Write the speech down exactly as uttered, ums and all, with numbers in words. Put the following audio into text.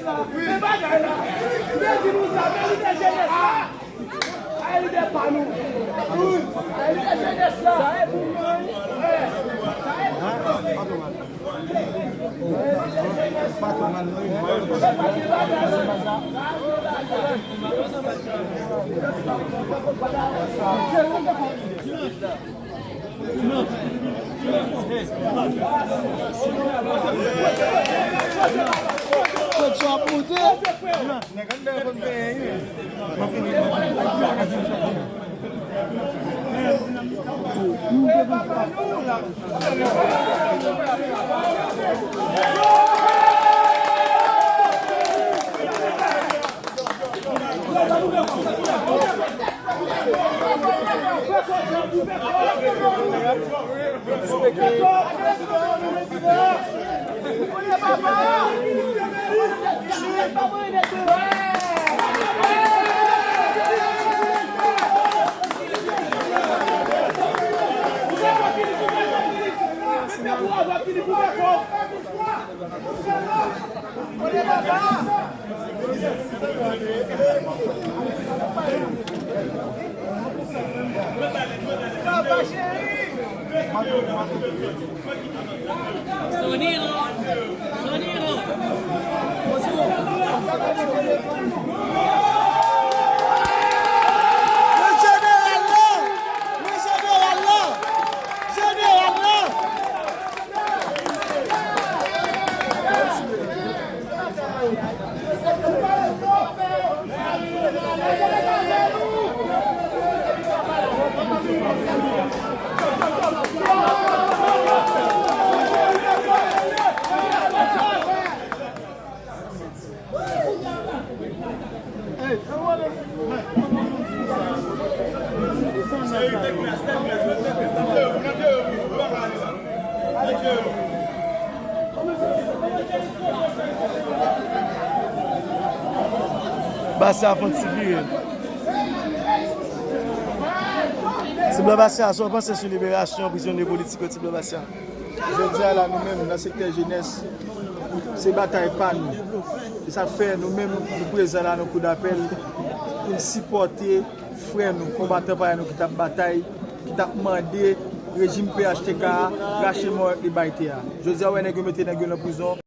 Men bagay la, m te di nou sa, men lidè jenès la, ay lidè pa nou. Ay lidè jenès la. Soniro, Soniro. Men jeneral la! Men jeneral la! Jeneral la! Basya fè yon ti vire. Ti Blan Basya, sa w panse sou liberasyon prizonye politik yo, Ti Blan Basya? Jodi a la, nou menm, nan sektè jenès, se batay pa nou. E sa k fè nou menm, nou prezan la nan Kou Dapèl pou n sipòte frè nou, konbatan parèy nou ki t ap batay, ki t ap mande rejim P H T K a rache mò e bay tè a. Jodi a, w wè nèg yo mete nèg yo nan prizon.